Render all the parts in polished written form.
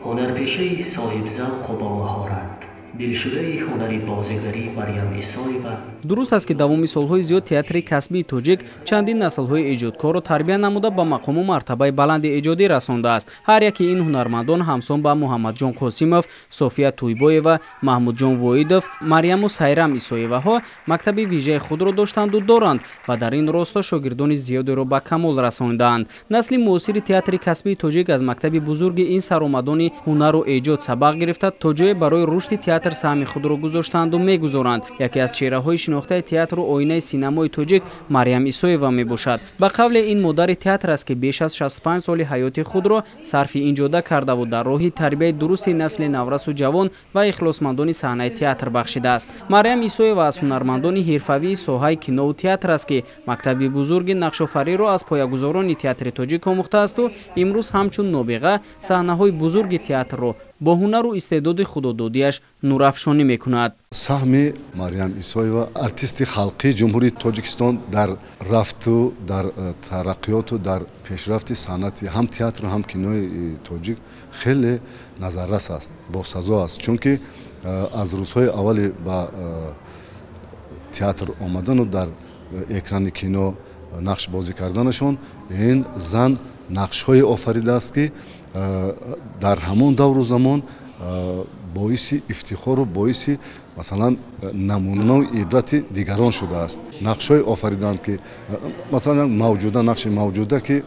Ҳунарпешаи соҳибзавқу бомаҳорат, дилшудаи ҳунари бозигарӣ Марьям Исоева. Дуруст аст, ки давоми солҳои зиёд театри касбии тоҷик чандин наслҳои эҷодкорро тарбия намуда, ба мақому мартабаи баланди эҷодӣ расондааст. Ҳар яке ин ҳунармандон ҳамсон ба Муҳаммадҷон Қосимов, София Тӯйбоева, Маҳмудҷон Воидов, Марьяму Сайрам Исоеваҳо мактаби вижаи худро доштанду доранд ва дар ин росто шогирдони зиёдеро ба камол расондаанд. Насли муосири театри касбии тоҷик аз мактаби бузурги ин саромадони ҳунару эҷод сабақ гирифта, то ҷое барои рушди театр саҳми худро гузоштанду мегузоранд. Яке аз чеҳраҳои шинохтаи театру оинаи синамои тоҷик Марьям Исоева мебошад. Ба қавле, ин модари театр аст, ки беш аз 65 соли ҳаёти худро сарфи ин ҷода кардаву дар роҳи тарбияи дурусти насли наврасу ҷавон ва ихлосмандони саҳнаи театр бахшидааст. Марьям Исоева аз ҳунармандони ҳирфавии соҳаи кинову театр аст, ки мактаби бузурги нақшофариро аз поягузорони театри тоҷик омӯхтаасту имрӯз ҳамчун нобиға саҳнаҳои бузурги театрро бо ҳунару истеъдоди худододиаш нурафшонӣ мекунад. Саҳми Марьям Исоева, артисти халқии Ҷумҳурии Тоҷикистон, дар рафту дар тараққиёту дар пешрафти санъати ҳам театру ҳам кинои тоҷик хеле назаррас аст, босазо аст, чунки аз рӯзҳои аввали ба театр омадану дар экрани кино нақш бозӣ карданашон ин зан нақшҳое офаридааст, ки дар ҳамон давру замон боиси ифтихору боиси, масалан, намунаву ибрати дигарон шудааст. Нақшҳое офариданд, ки масалан Мавҷуда, нақши Мавҷуда, ки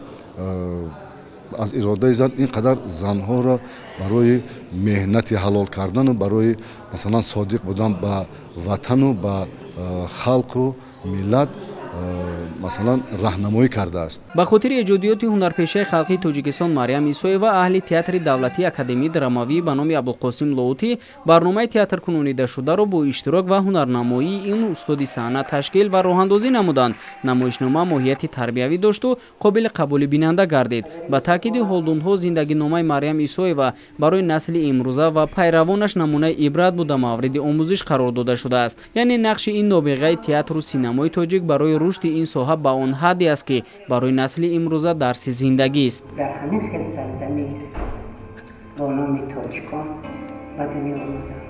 аз иродаи зан ин қадар занҳоро барои меҳнати ҳалол кардану барои, масалан, содиқ будан ба ватану ба халқу миллат, масалан, раҳнамоӣ кардааст. Ба хотири эҷодиёти ҳунарпешаи халқии Тоҷикистон Марьям Исоева аҳли Театри давлатии академии драмавӣ ба номи Абдулқосим Лоҳутӣ барномаи театркунонидашударо бо иштирок ва ҳунарнамоии ин устоди саҳна ташкил ва роҳандозӣ намуданд. Намоишнома моҳияти тарбиявӣ дошту қобили қабули бинанда гардид. Ба таъкиди ҳолдунҳо, зиндагиномаи Марьям Исоева барои насли имрӯза ва пайравонаш намунаи ибрат буда, мавриди омӯзиш қарор дода шудааст. Яъне нақши ин нобиғаи театру синамои тоҷик барои рушди ин соҳа ба он ҳадде аст, ки барои насли имрӯза дарси зиндагист. Дар ҳамин хел сарзамин бо номи тоҷикон ба дунё омадам.